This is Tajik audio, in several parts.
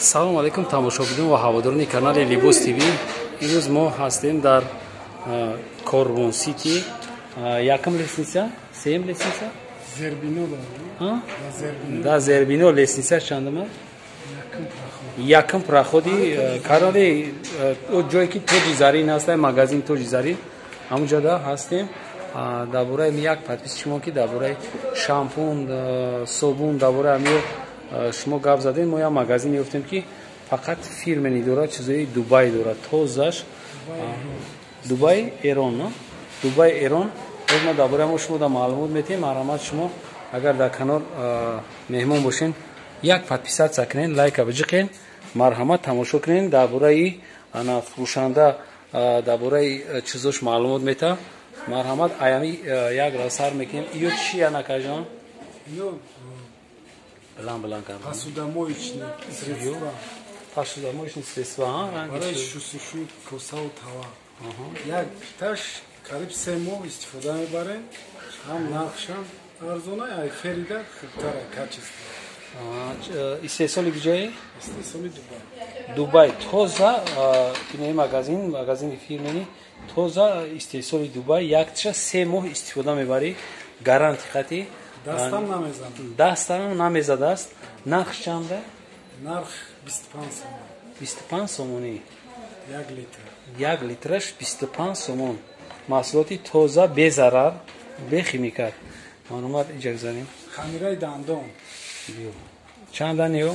Салом алейкум, тамошобинон ва ҳаводорони канали Либос ТВ. Имрӯз мо ҳастем дар Корвон Сити, якум лестница, сеюм лестница, да, зербино, лестница чандума, якум проходи канали, ҷое ки Тоҷи Зарин ҳаста, магазин Тоҷи Зарин, ҳамунҷода ҳастем. Дар бораи як подписчик шумо, ки дар бораи шампун, собун, дар бораи ҳамиё шумо гап задем, мо як магазин ёфтем, ки фақат фирменный дорад, чизои Дубай дорад, тозаш Дубай, Эрон, но Дубай, Эрон. Боз мо дар бораи мо шумо да маълумот метиҳем. Марҳамат, шумо агар дар канал меҳмон бошен, як подписаться кунен, лайка биҷиқен. Марҳамат, тамошо кунен. Дар бораи ана фурӯшанда, дар бораи чизош маълумот метаҳ. Марҳамат, аями як ра сар мекунем. Иё чи, анакажон? Баланд баланд кард. Посудомоечные средства. Посудомоечные средства. Барои шустушӯи косаву тава. Як таш қариб 3 моҳ истифода мебарем. Ҳам нархшам арзона, ай Ферида хубтара качество. Истеҳсоли куҷое? Истеҳсоли Дубай. Дубай, тоза. Инаи магазин, магазини фирменный, тоза, истеҳсоли Дубай. Якташа 3 моҳ истифода мебарӣ, гарантия қатӣ. Дастам намезанад. Дастам намезадааст. Нарх чанда? Нарх 25 сомон. 25 сомонӣ. 1 литр. 1 литраш 25 сомон. Маҳсулоти тоза, безарар, бехимикат. Маълумот иҷа гузарем. Хамираи дандон. Чандан ё?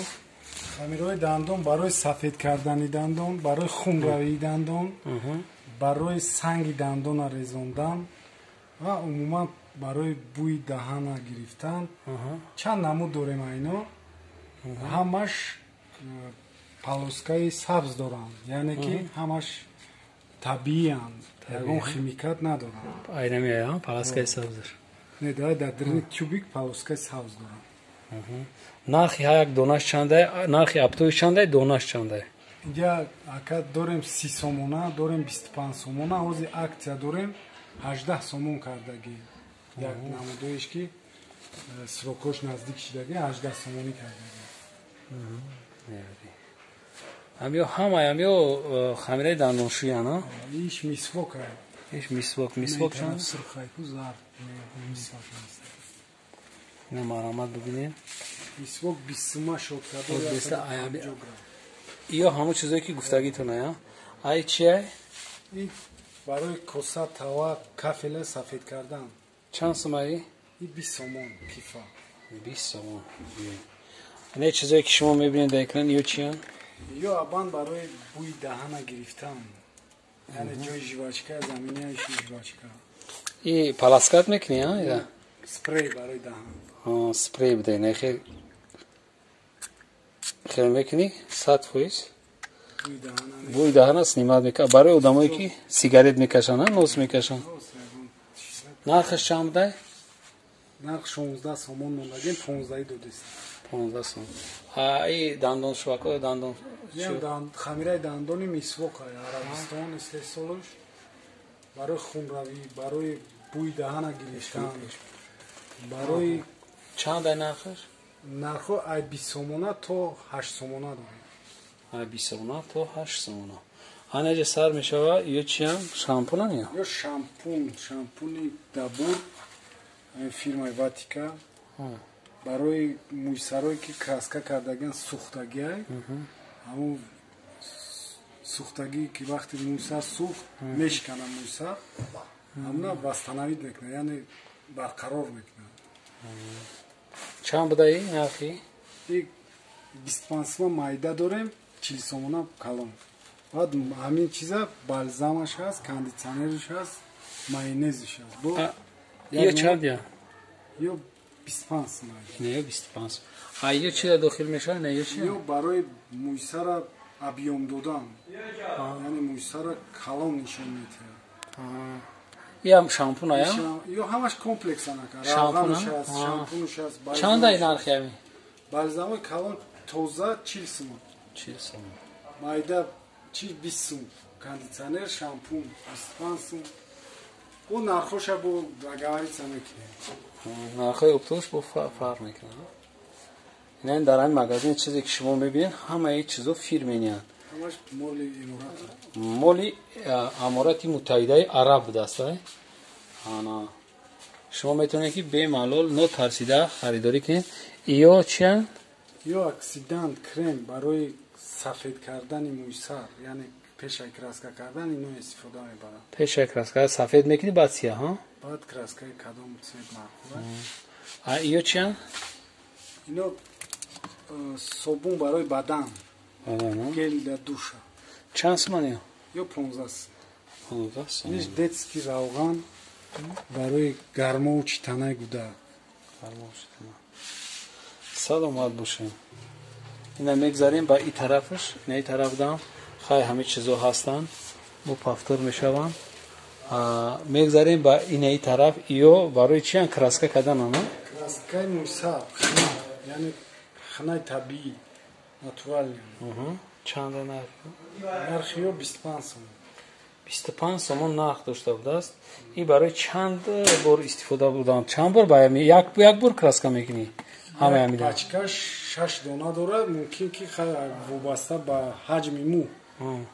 Хамираи дандон барои сафед кардани дандон, барои хунравии дандон, барои санги дандона резондан ва умуман барои бӯи даҳана гирифтан. Чанд намуд дорем. Айно ҳамаш полоскаи сабз доранд, яъне ки ҳамаш табииянд, ягон химикат надоранд. Айнамиа полоскаи сабзаш? Не, дар даруни тюбик полоскаи сабз доранд. Нархи ҳар як донаш чандай? Нархи оптовый чандай, донаш чандай? Инҷа, ака, дорем 30 сомона, дорем 25 сомона. Ҳозир акция дорем, 18 сомон кардагӣ. Як намудоеш, ки срокош наздик шидагӣ, 18 сомонӣ кардагӣ. Ҳамё ҳамаи ҳамё хамираи дандоншӯян? Иш мисвок. Иш мисвок. Мисвок чанд? Сурхайку, зард мисвок. Ина, марҳамат, бибинем. Мисвок 20 сума, щётка. Ё ҳамон чизое, ки гуфтагитона, ай чиай? Барои коса, тава, кафела сафед кардан. Чанд сумаи? И 20 сомон кифа. 20 сомон. Не, чизое, ки шумо мебинед дар экран, ё чиян? Ё абан барои бӯи даҳана гирифтан, яъне ҷои жвачка, заминаи жвачка. И полоскать мекунӣ? Спрей барои даҳан. Спрей будай, не, хел хел мекунӣ, 100% бӯи даҳана снимать мекунад. Барои одамое, ки сигарет мекашанд, нос мекашанд. Нархаш чанд будай? Нарх 16 сомон мондагем, 15 додест. 15 сомон. И дандоншувако, дандон? Хамираи дандони мисвок, Арабистон истеҳсолш, барои хунравӣ, барои бӯи даҳана гирифтан, барои Чандай нархаш? Нархҳо ай 20 сомона то 8 сомона дорем. Ай 20 сомона то 8 сомона. Анаҷа сар мешава. Ё чиям, шампунан ё? Ё шампун, шампуни Дабур, фирмаи Ватика, барои мӯйсарое, ки краска кардагиан, сӯхтагиай. Ҳамун сӯхтагӣ, ки вақте мӯйсар сӯхт, мешикана мӯйсар, ҳамуна восстановить мекунад, яъне барқарор мекунад. Чанд будаи нархи? 25 сомон майда дорем, 40 сомона калон. Баъд ҳамин чиза балзамаш ҳаст, кондитсионериш ҳаст, майонезиш ҳаст. Ё чанд я? Ё 25 сом. Не, ё 25. А ё чида дохил мешавад, не, ё чи? Ё барои мӯйсара объём додан, яъне мӯйсара калон нишон медиҳад. Иам шампун ая? Ё ҳамаш комплекс, анака, равғанаш ҳаст, шампунаш ҳаст. Чандай нархи ами? Балзамои калон тоза 40 сомон. 40 сомон. Майда чи 20 сум, кондитсионер, шампун 25 сум. Бо нархоша бо договориться мекунем. Нархҳои оптовыйш бо фарқ мекунад. Ина дар ҳамин магазин чизе ки шумо мебинед, ҳамаи чизо фирмениянд. Ҳамаш моли Иморат. Моли Аморати Муттаҳидаи Араб будааст. Ана шумо метавонед ки бемалол, нотарсида харидорӣ кунед. Иё чиянд? Ё оксидант крем барои сафед кардани мӯи сар, яъне пешай краска кардан ино истифода мебаранд. Пешай краска сафед мекунӣ, баъд сиёҳ, ҳа? Баъд краскаи кадом цвет маъқул. А иё чиянд? Ино собун барои бадан. Гель для душа. Чанд сомон ё? Ё 15 сом. 15 сом. Иниш детский равған барои гармову читанаи гуда. Гармову читана. Саломат бошем. Ина мегзарем ба и тарафаш, ина и тараф дам. Хай, ҳамин чизо ҳастанд. Бо повтор мешаванд. Мегзарем ба инаи тараф. Иё барои чиян? Краска кардан, ана? Краскаи мӯйсар, хина, яъне хинаи табиӣ, натуральный. Чанда нарх? Нархи ё 25 сом. 25 сомон нарх дошта будааст. И барои чанд бор истифода бурдан? Чанд бор ба як бор краска мекунӣ? Ҳамаи ҳамида. Пачкаш 6 дона дорад, мумкин ки вобаста ба ҳаҷми мӯ.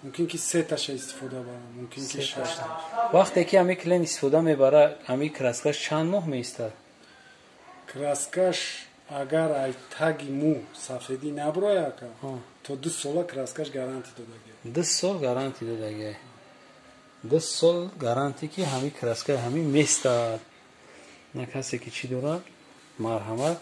Мумкин ки сеташа истифода барам, мумкин ки шаш. Вақте ки ҳамин клиент истифода мебара, ҳамин краскаш чанд моҳ меистад? Краскаш агар ай таги мӯ сафедӣ наброяд, ака, то 2 сола краскаш гарантӣ додагӣ. 2 сол гарантӣ додагӣ. 2 сол гарантӣ ки ҳамин краска ҳамин местад. На касе ки чӣ дорад, марҳамат,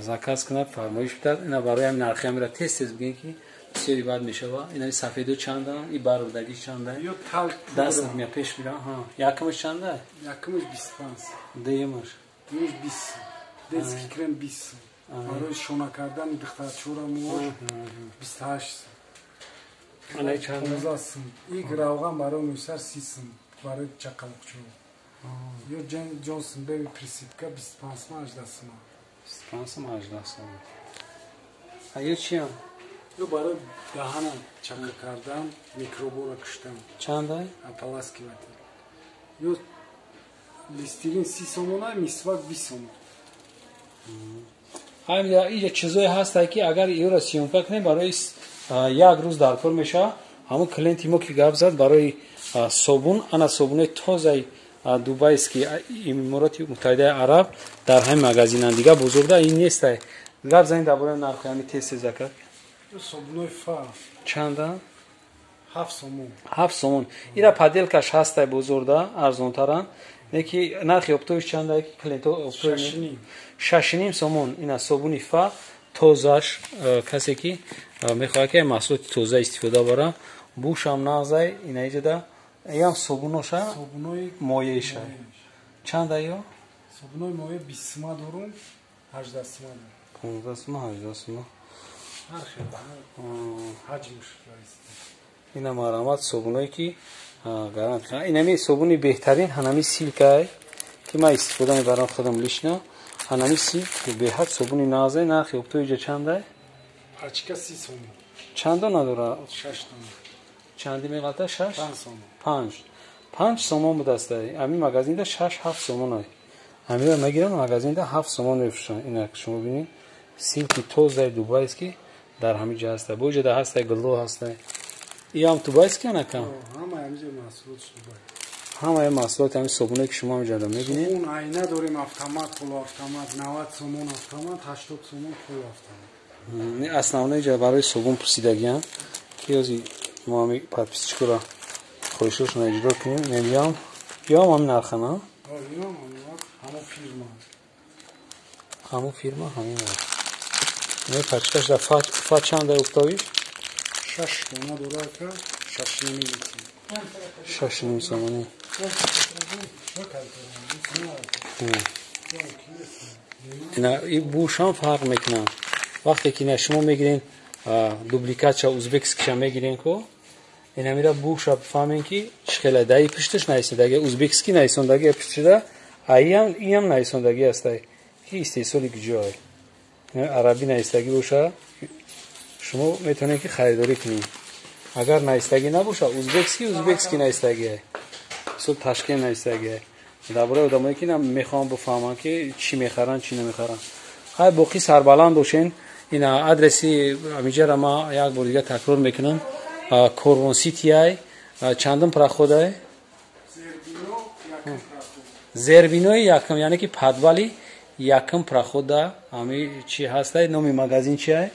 заказ кунад, фармоиш бидад. Ина барои ҳамин нархи ҳамира тез тез бигӯем ки бисёри бад мешава. Ина сафедо чанда, и барвдагӣ чанда? Ё талк. Даст мия пеш мира. Якумаш чанда? Якумаш 25. Дуюмаш? Дуюмаш 20. Детский крем 20. Барои шона кардани духтарчура мӯш 28. Ана чанда? 15 сум. И равған барои мӯйсар 30 сум, барои чақалоқчо. Ё Ҷонсон Беби присыпка 25 сум, 18 сум. 25 сум, 18 сум. А ё чиям? Ё барои даҳана чақа кардан, микробора куштан. Чанда? Ополаскиватель. Ё Листерин 30 сомона, мисвак 20 сомон. Ҳамин иҷа чизое ҳастае ки агар иёро съёмка кунем, барои як рӯз дар кор мешавад. Ҳамун клиенти мо ки гап зад барои собун, ана собунои тозаи дубайский, Имороти Муттаҳидаи Араб дар ҳамин магазинанд. Дига бузурга ин нестай. Гап занед дар бораи нархи ҳамин, тез тез ака. Собунои фа. Чанда? 7 сомон. 7 сомон. Ира подделкаш ҳастай, бузурда арзонтаранд, неки нархи оптовиш чанда ки клиенто? Шашним. 6,5 сомон. Ина собуни фа тозаш. Касе ки мехоҳад ки маҳсулоти тоза истифода бара, бушам нағзай. Ина иҷода ям собуноша. Собунои моеиша чанда ё? Собунои моеъ 20 сума дорум, 18 сума дорум. 15 сума, 18 сума. Ҳар хел ҳаҷмш. Ина марҳамат, собуное ки гарант. Инами собуни беҳтарин ҳанами Силкай ки ман истифода мебарам худам лично. Ҳанами Силк беҳад собуни нағзай. Нархи оптои иҷа чандай? Пачка 30 сомон. Чанд дона дора? Шаш дона. Чанди меғалта? Шаш? 5 сомон. Панҷ. 5 сомон будастай. Ҳамин магазинда 6-7 сомонай. Ҳамира мегирам, магазинда 7 сомон мефурӯшанд. Ина шумо бинед, Силки тозаи дубайский дар ҳамин ҷа ҳастай. Бо иҷода ҳастай, Гло ҳастай. Иам дубайский анака? Ҳамаи ҳамиҷа маҳсулотш Дубай. Ҳамаи маҳсулоти ҳамин собуне ки шумо ҳамиҷода мебинед. Собун, айна дорем, автомат, полуавтомат, 90 сомон автомат, 80 сомон полуавтомат. Основной ҷа барои собун пурсидагиам ки ози мо ҳами подписчикора хоҳишошона иҷро кунем. Мебиям, ёам ҳамин нархана? Ҳамон фирма. Ҳамон фирма, ҳамин нарх. Не, пачкаш да фа чанда оптовиш? Шаш дона дора, ака, 6,5 литр. 6,5 сомонӣ. Ина и бушам фарқ мекунанд. Вақте ки ина шумо мегирен, дубликатша, узбекскиша мегирен ко, инамира буша бифаҳмем ки чӣ хела даи пушташ нависондаги, узбекский нависондаги пушташда, а иам нависондаги ҳастай ки истеҳсоли куҷое. Арабӣ навистагӣ боша, шумо метавонед ки харидорӣ кунед. Агар навистагӣ набоша, узбекский навистагие, мисол Ташкент навистагие. Дар бораи одамое ки мехоҳанд бифаҳманд ки чӣ мехаранд, чӣ намехаранд. Хай, боқӣ сарбаланд бошен. Ина адреси амиҷара ма як бор дига такрор мекунам. Корвон Ситиай, чандум проходай? Зербинои якум, яъне ки подвали якум прохода ами чи ҳастай. Номи магазин чиай?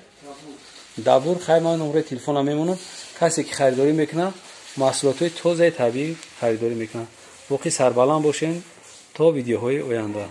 Дабур. Хай, ман номраи телефона мемонам. Касе ки харидорӣ мекунад, маҳсулотҳои тозаи табиӣ харидорӣ мекунад. Боқӣ сарбаланд бошен то видеоҳои оянда.